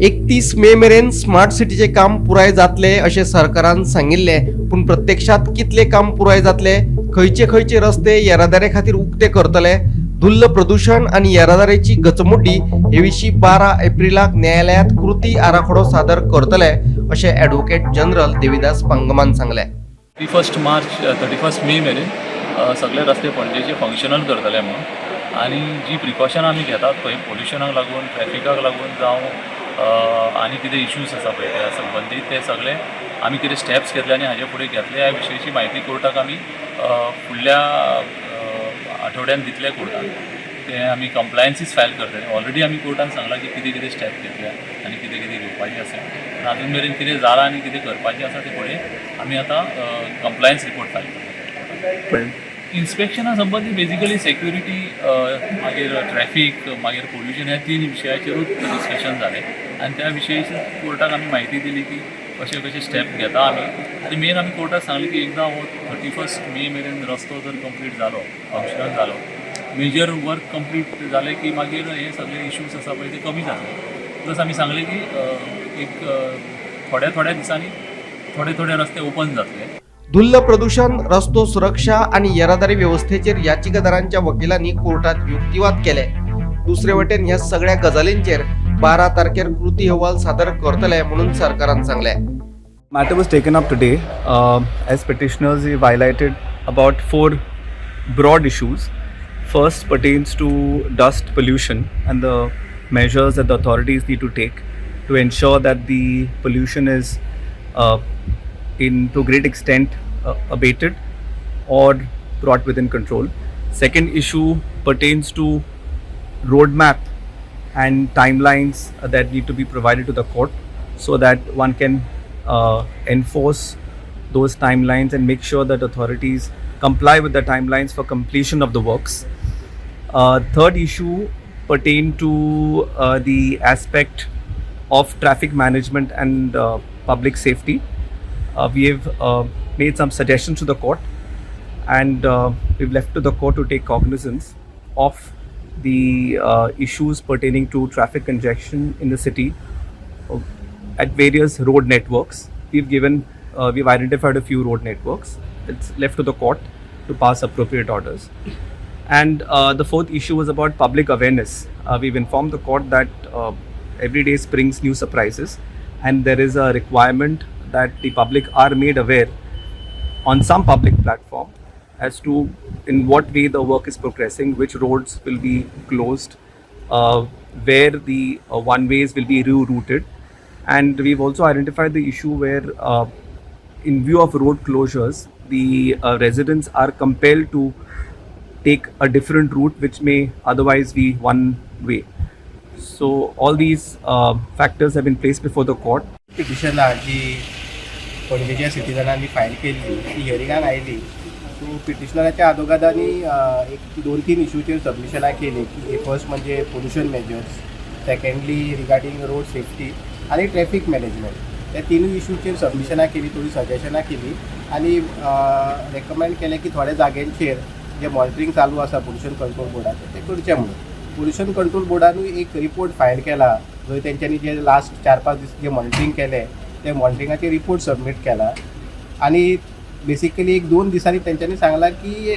31 मे मेरेन स्मार्ट सिटीचें काम पुराय जातलें अशें सरकारान सांगिल्लें, पूण प्रत्यक्षांत कितलें काम पुराय जातलें, खंयचे खंयचे रस्ते येरादारी खातीर उक्ते करतले, धुल्ल प्रदूशण आनी येरादारीची गचमुड्डी हे विशीं 12 एप्रिलाक न्यायालयांत कृती आराखडो सादर करतले अशें ॲडव्होकेट जनरल देविदास पांगमान सांगलें. 31 मार्च 31 मे मेरेन सगळे रस्ते पणजेचे फंक्शनल करतले म्हणून, आनी जी प्रिकॉशनां आमी घेतात पळय पोल्युशनाक लागून, ट्रॅफिकाक लागून जावं आनी कितें इश्यूज आसा पळय त्या संबंदीत, ते सगळे आमी कितें स्टेप्स घेतले आनी हाजे फुडें घेतले ह्या विशयची म्हायती कोर्टाक आमी फुडल्या आठवड्यान दितले. कोर्टान ते आमी कंप्लायन्सीस फायल करतले. ऑलरेडी आमी कोर्टान सांगलां की कितें कितें स्टेप घेतल्या आनी कितें कितें घेवपाचें आसा, पूण आजून मेरेन कितें जालां आनी कितें करपाचें आसा तें फुडें आमी आतां कंप्लायन्स रिपोर्ट फायल करतले. इन्स्पेक्शना संबंदी बेजिकली सेक्युरिटी, मागीर ट्रॅफीक, मागीर पोल्युशन ह्या 3 विशयाचेरूच डिस्कशन जालें आनी त्या विशयाचेर कोर्टाक आमी म्हायती दिली की कशे कशे स्टेप घेता आमी. आनी मेन आमी कोर्टाक सांगलें की एकदां हो 31 मे मेरेन रस्तो जर कंप्लीट जालो, फंक्शनल जालो, मेजर वर्क कंप्लीट जालें की मागीर हे सगळे इश्यूज आसा पळय ते कमी जातले. प्लस आमी सांगलें की एक थोड्या थोड्या दिसांनी थोडे थोडे रस्ते ओपन जातले. धुल्ल प्रदूशण, रस्तो सुरक्षा आनी येरादारी वेवस्थेचेर याचिकादारांच्या वकिलांनी कोर्टात युक्तिवाद केले. दुसरे वटेन ह्या सगळ्या गजालींचेर 12 तारखेर कृती अहवाल सादर करतले म्हणून सरकारान सांगलें. Matter was taken up today. As petitioners, we've highlighted about 4 broad issues. First pertains to dust pollution and the measures that the authorities need to take to ensure that the pollution is in to a great extent abated or brought within control. Second issue pertains to roadmap and timelines that need to be provided to the court so that one can enforce those timelines and make sure that authorities comply with the timelines for completion of the works. Third issue pertained to the aspect of traffic management and public safety. We have made some suggestions to the court and we've left to the court to take cognizance of the issues pertaining to traffic congestion in the city at various road networks. We've identified a few road networks. It's left to the court to pass appropriate orders. And the fourth issue was about public awareness. We've informed the court that every day brings new surprises, and there is a requirement that the public are made aware on some public platform as to in what way the work is progressing, which roads will be closed, where the one ways will be rerouted. And we've also identified the issue where in view of road closures, the residents are compelled to take a different route which may otherwise be one way. So all these factors have been placed before the court. पिटिशनां जी पणजेच्या सिटीजनांनी file केल्ली ती हियरिंगाक आयली. So पिटिशनराच्या आदोगादांनी एक 2-3 इशूचेर सबमिशनां केली की first म्हणजे pollution measures, secondly regarding road safety आनी ट्रॅफीक मॅनेजमेंट. त्या तिनूय इशूचेर सबमिशनां केली, थोडी सजेशनां केली आनी रेकमेंड केलें की थोड्या जाग्यांचेर जें मॉनिटरींग चालू आसा पोल्युशन कंट्रोल बोर्डाचें तें करचें म्हणून. पोल्युशन कंट्रोल बोर्डानूय एक रिपोर्ट फायल केला जंय तेंच्यांनी जे लास्ट 4-5 दीस जे मॉनिटरींग केलें ते मॉनिटरिंगाचे रिपोर्ट सबमीट केला आनी बेसिकली 1-2 दिसांनी तेंच्यांनी सांगलां की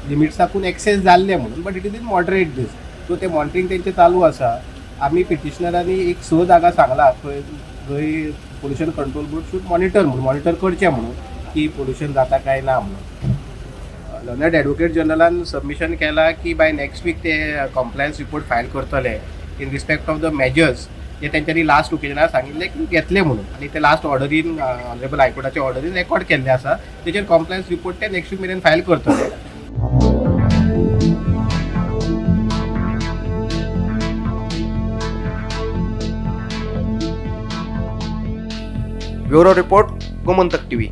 लिमिट्साकून एक्सेस जाल्लें म्हणून, but it is in moderate these. So तें मॉनिटरींग तेंचें चालू आसा. आमी पिटिशनरांनी एक 6 जागा सांगला थंय जंय pollution control board should monitor म्हणून, मॉनिटर करचें म्हणून की पोल्युशन जाता काय ना म्हणून. लर्नड एडवोकेट जनरलान सबमिशन केला की बाय नेक्स्ट वीक ते कॉम्प्लायन्स रिपोर्ट फायल करतले in respect of the measures जे तेंच्यांनी लास्ट ओकेजनार सांगिल्लें की घेतले म्हणून, आनी ते लास्ट ऑर्डरीन ऑनरेबल हायकोर्टाच्या ऑर्डरीन रेकॉर्ड केल्ले आसा तेचेर कॉम्प्लायन्स रिपोर्ट ते नेक्स्ट वीक मेरेन फायल करतले. Bureau report, Gomantak TV.